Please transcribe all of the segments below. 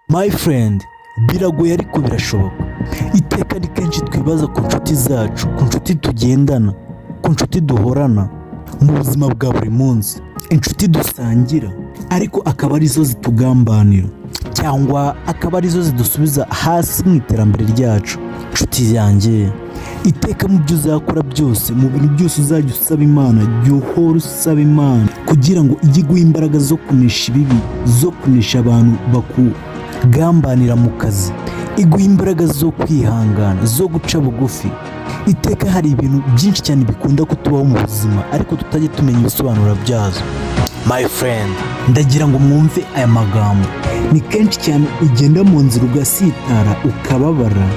My friend, biragoye ariko birashoboka. Iteka ni kenshi twibaza ku nshuti zacu, ku nshuti tugendana, ku nshuti duhorana mu buzima bwa buri munsi, inshuti dusangira, ariko akaba arizo zitugambanira cyangwa akaba arizo zidusubiza hasi mu iterambere ryacu. Nshuti yanjye, iteka mu byo uzakora byose, mu bintu byose uzajya usaba Imana, jya uhora usaba Imana kugira ngo ijye iguha imbaraga zo kunesha ibibi, zo kunesha abantu bakugambanira mu kazi, iguha imbaraga zo kwihangana, zo guca bugufi. Iteka hari ibintu byinshi cyane bikunda kutubaho mu buzima, ariko tutajya tumenya ibisobanuro byazo. My friend, ndagira ngo mwumve aya magambo. Ni kenshi cyane ugenda mu nzira ugasitara, ukababara,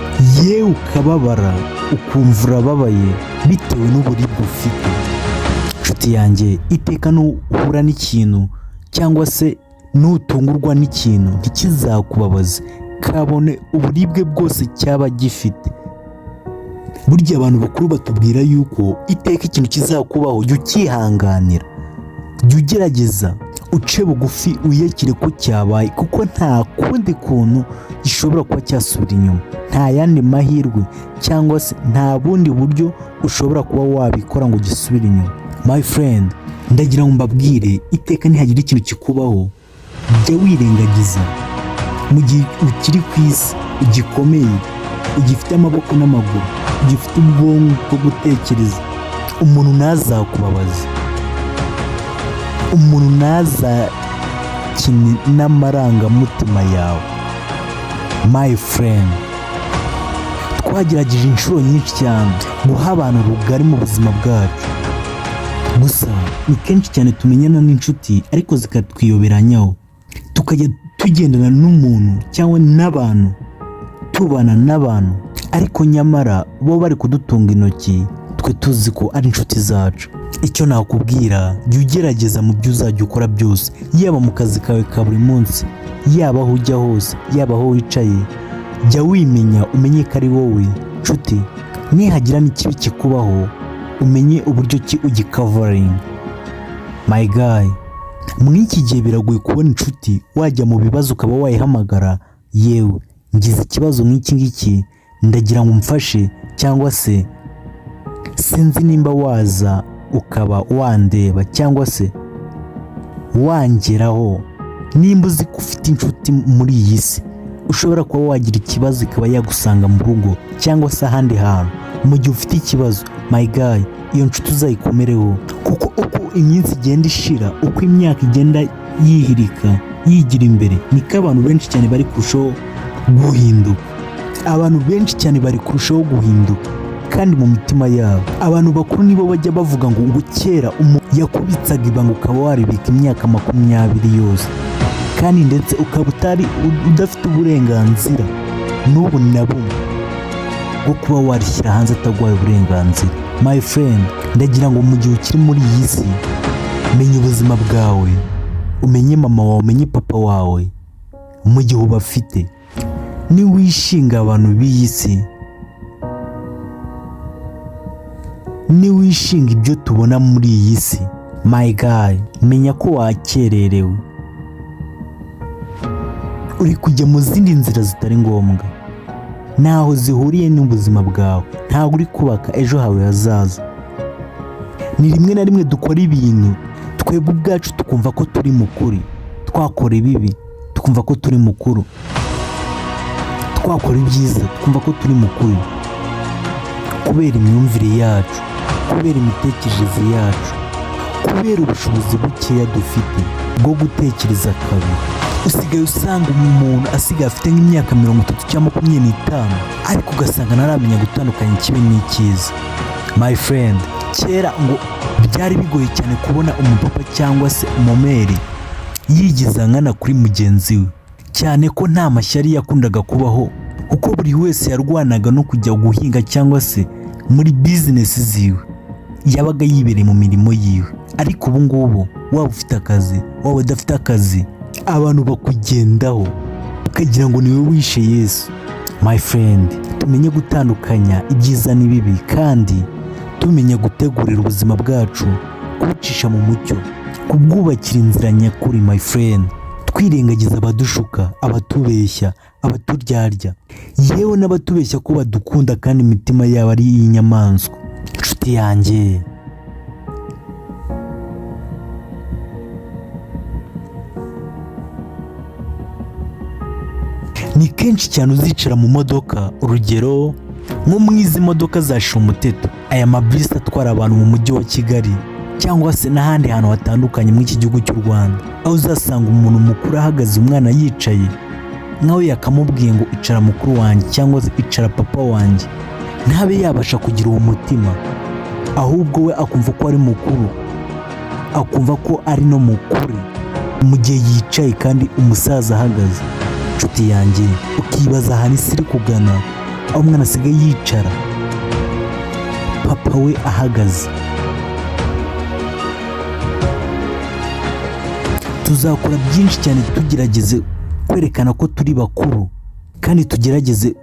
yewe ukababara, ukumva urababaye bitewe n'uburibwe ufite. Nshuti yanjye, iteka nuhura n'ikintu cyangwa se nutungurwa n'ikintu, ntikizakubabaze, kabone uburibwe bwose cyaba gifite. Burya abantu bakuru batubwira yuko iteka ikintu kizakubaho, jya ucyihanganira, jya ugerageza uce bugufi, wiyakire ko cyabaye, kuko nta kundi kuntu gishobora kuba cyasubira inyuma, nta yandi mahirwe cyangwa se nta bundi buryo ushobora kuba wabikora ngo gisubire inyuma. My friend, ndagira ngo mbabwire, iteka nihagira ikintu kikubaho, jya wirengagiza. Mu gihe ukiri ku isi, ugikomeye, ugifite amaboko n'amaguru, ugifite ubwonko bwo gutekereza, umuntu ntazakubabaze, umuntu ntazakine n'amarangamutima yawe. My friend, twagerageje inshuro nyinshi cyane guha abantu rugari mu buzima bwacu, gusa ni kenshi cyane tumenyana n'inshuti ariko zikatwiyoberanyaho, tukajya tugendana n'umuntu cyangwa n'abantu, tubana n'abantu, ariko nyamara bo bari kudutunga intoki, twe tuzi ko ari inshuti zacu. Icyo nakubwira, jya ugerageza mu byo uzajya ukora byose, yaba mu kazi kawe ka buri munsi, yaba aho ujya hose, yaba aho wicaye, jya wimenya, umenye ko ari wowe nshuti. Nihagira n'ikibi kikubaho, umenye uburyo ki ugikavaringa. My guy, muri iki gihe biragoye kubona inshuti wajya mu bibazo ukaba wayihamagara: "Yewe, ngize ikibazo nk'iki ngiki, ndagira ngo umfashe," cyangwa se "Sinzi nimba waza ukaba wandeba cyangwa se wangeraho." Nimba uzi ko ufite inshuti muri iyi si ushobora kuba wagira ikibazo ikaba yagusanga mu rugo cyangwa se ahandi hantu mu gihe ufite ikibazo, my guy, iyo nshuti uzayikomereho, kuko uko iminsi igenda ishira, uko imyaka igenda yihirika yigira imbere, niko abantu benshi cyane bari kurushaho guhinduka. Abantu benshi cyane bari kurushaho guhinduka kandi mu mitima yabo. Abantu bakuru nibo bajya bavuga ngo kera umuntu yakubitsaga ibanga ukaba waribika imyaka 20 yose, kandi ndetse ukaba utari udafite uburenganzira n'ubu na bumwe bwo kuba warishyira hanze ataguhaye uburenganzira. My friend, ndagira ngo mu gihe ukiri muri iyi si, menya ubuzima bwawe, umenye mama wawe, umenye papa wawe mu gihe ubafite. Niwishinga abantu b'iyi si, niwishinga ibyo tubona muri iyi si, my guy, menya ko wakererewe, uri kujya mu zindi nzira zitari ngombwa, ntaho zihuriye n'ubuzima bwawe, ntabwo uri kubaka ejo hawe hazaza. Ni rimwe na rimwe dukora ibintu twebwe ubwacu tukumva ko turi mukuri, twakora ibibi tukumva ko turi mukuru, twakora ibyiza tukumva ko turi mukuri, kubera imyumvire yacu, kubera imitekerereze yacu, kubera ubushobozi bukeya dufite bwo gutekereza kabiri. Usigaye usanga umuntu asigaye afite nk'imyaka 30 cyangwa 25, ariko ugasanga ntaramenya gutandukanya ikibi n'icyiza. My friend, kera ngo byari bigoye cyane kubona umupapa cyangwa se umumeri yigiza nkana kuri mugenzi we, cyane ko nta mashyari yakundaga kubaho, kuko buri wese yarwanaga no kujya guhinga cyangwa se muri bizinesi ziwe, yabaga yibereye mu mirimo yiwe. Ariko ubu ngubu, waba ufite akazi, waba udafite akazi, abantu bakugendaho ukagira ngo niwe wishe Yesu. My friend, tumenye gutandukanya ibyiza n'ibibi, kandi tumenya gutegurira ubuzima bwacu, kubucisha mu mucyo, kubwubakira inzira nyakuri. My friend, Twirengagiza abadushuka, abatubeshya, abaturyarya, yewe n'abatubeshya ko badukunda kandi imitima yabo ari iy'inyamaswa. Inshuti yanjye, ni kenshi cyane uzicara mu modoka, urugero nko mu izi modoka za shira umuteto, aya mabisi atwara abantu mu mujyi wa Kigali cyangwa se n'ahandi hantu hatandukanye muri iki gihugu cy'u Rwanda, aho uzasanga umuntu mukuru ahagaze, umwana yicaye, nkaho yakamubwiye ngo icara mukuru wanjye cyangwa se icara papa wanjye, ntabe yabasha kugira uwo mutima, ahubwo we akumva ko ari mukuru, akumva ko ari no mukuri mu gihe yicaye kandi umusaza ahagaze. Inshuti yanjye, ukibaza ahantu isi iri kugana, aho umwana asigaye yicara papa we ahagaze. Tuzakora byinshi cyane tugerageze kwerekana ko turi bakuru, kandi tugerageze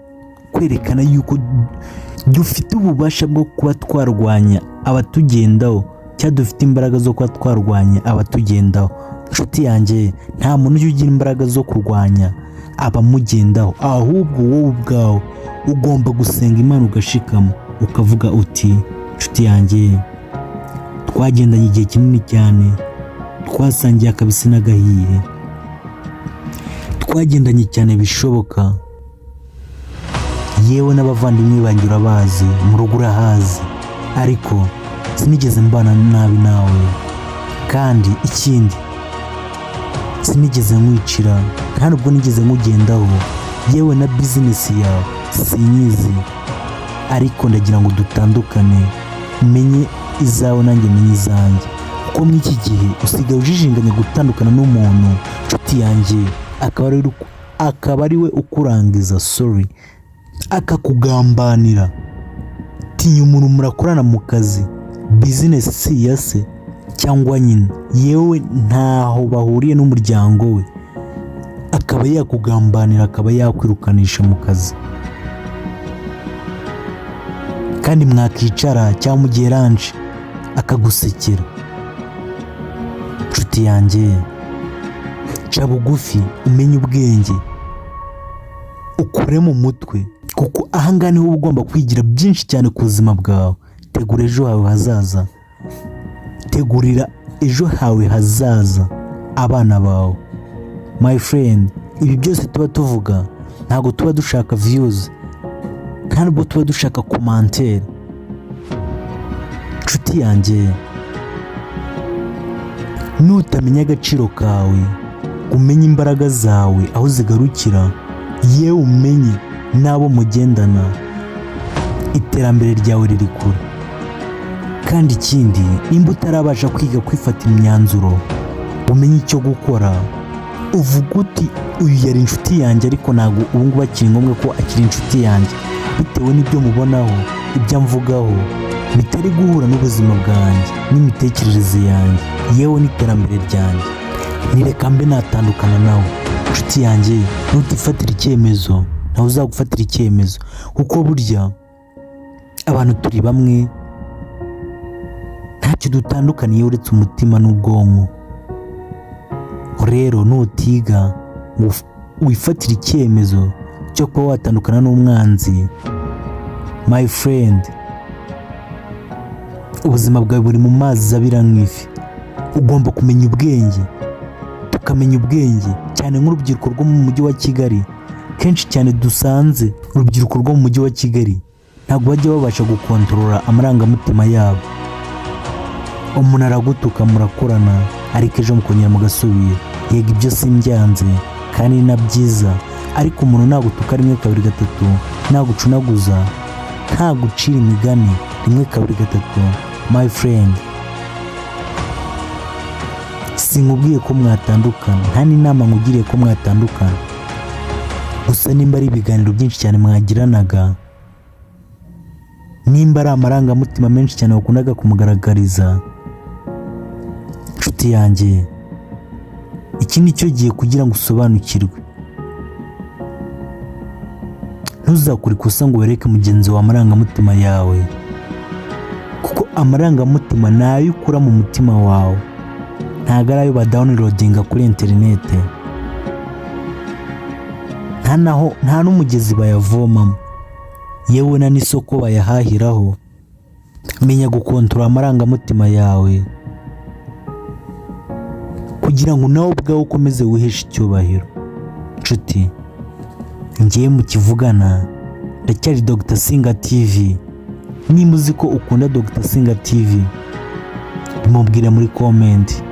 kwerekana yuko dufite ububasha bwo kuba twarwanya abatugendaho, cyangwa dufite imbaraga zo kuba twarwanya abatugendaho. Inshuti yanjye, nta muntu ujya ugira imbaraga zo kurwanya abamugendaho, ahubwo wowe ubwawe ugomba gusenga Imana ugashikama, ukavuga uti inshuti yanjye, twagendanye igihe kinini cyane, twasangiye akabisi n'agahiye, twagendanye cyane bishoboka, yewe n'abavandimwe banjye urabazi, mu rugo urahazi, ariko sinigeze mbana nabi nawe, kandi ikindi sinigeze nkwicira, nta nubwo nigeze nkugendaho, yewe na bizinesi yawe sinyizi, ariko ndagira ngo dutandukane, umenye izawe nanjye menye izanjye, kuko muri iki gihe usigaye ujijinganya gutandukana n'umuntu, inshuti yanjye, akaba ari we ukurangiza, sorry, akakugambanira. Tinya umuntu murakorana mu kazi, bizinesi si iya se cyangwa nyina, yewe ntaho bahuriye n'umuryango we, akaba yakugambanira, akaba yakwirukanisha mu kazi, kandi mwakicara cyangwa mugiye lunch akagusekera. Inshuti yanjye, ca bugufi, umenye ubwenge, ukure mu mutwe, kuko ahangaha niho uba ugomba kwigira byinshi cyane ku buzima bwawe. Tegura ejo hawe hazaza, tegurira ejo hawe hazaza abana bawe. My friend, ibi byose tuba tuvuga ntabwo tuba dushaka views, nta nubwo tuba dushaka commentaire. Inshuti yanjye, nutamenya agaciro kawe, umenye imbaraga zawe aho zigarukira, yewe umenye n'abo mugendana, iterambere ryawe riri kure. Kandi ikindi, nimba utarabasha kwiga kwifatira imyanzuro, umenye icyo gukora, uvuga uti uyu yari inshuti yanjye, ariko ntabwo ubu ngubu akiri ngombwa ko akiri inshuti yanjye, bitewe n'ibyo mubonaho, ibyo amvugaho bitari guhura n'ubuzima bwanjye n'imitekerereze yanjye, yewe n'iterambere ryanjye, nireka mbe natandukana nawe. Inshuti yanjye, nutifatira icyemezo ntawe uzagufatira icyemezo, kuko burya abantu turi bamwe, ntacyo dutandukaniye uretse umutima n'ubwonko. Rero nutiga ngo wifatire icyemezo cyo kuba watandukana n'umwanzi, my friend, ubuzima bwawe buri mu mazi abira nk'ifi. Ugomba kumenya ubwenge, tukamenya ubwenge cyane nk'urubyiruko rwo mu mujyi wa Kigali. Kenshi cyane dusanze urubyiruko rwo mu mujyi wa Kigali ntabwo bajya babasha gukontorora amarangamutima yabo. Umuntu aragutuka, murakorana, ariko ejo mukongera mugasubira. Yego, ibyo simbyanze kandi ni na byiza, ariko umuntu nagutuka rimwe, kabiri, gatatu, nagucunaguza, ntagucira imigani rimwe, kabiri, gatatu, my friend, sinkubwiye ko mwatandukana, nta n'inama nkugiriye ko mwatandukana. Gusa nimba ari ibiganiro byinshi cyane mwagiranaga, nimba ari amarangamutima menshi cyane wakundaga kumugaragariza, inshuti yanjye, iki ni cyo gihe kugira ngo usobanukirwe. Ntuzakore ikosa ngo wereke mugenzi wawe amarangamutima yawe, kuko amarangamutima ni ayo ukura mu mutima wawe, ntabwo ari ayo badownloadinga kuri interinete. Nta naho, nta n'umugezi bayavomamo, yewe na n'isoko bayahahiraho. Menya gukontorora amarangamutima yawe kugira ngo nawe ubwawe ukomeze wiheshe icyubahiro. Nshuti, ngiye mu kivugana, ndacyari Dr Singa TV. Nimba uzi ko ukunda Dr Singa TV, bimubwire muri comment.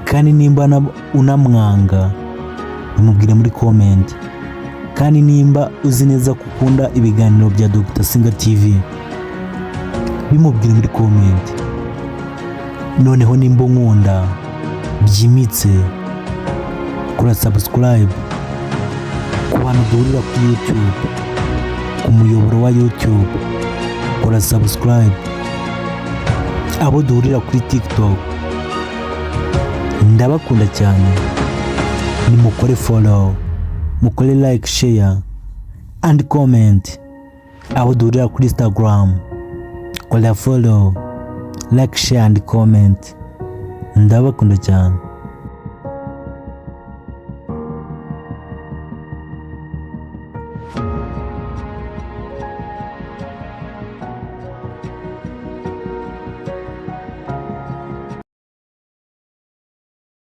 Kandi nimba unamwanga, bimubwire muri comment. Kandi nimba uzi neza ko ukunda ibiganiro bya Dr Singa TV, bimubwire muri comment. Noneho nimba unkunda byimitse, kora subscribe. Ku bantu duhurira kuri YouTube, ku muyoboro wa YouTube, kora subscribe. Abo duhurira kuri TikTok, ndabakunda cyane, nimukore follow, mukore like, share and comment. Abo duhurira kuri Instagram, kora follow, like, share and comment. Ndabakunda cyane.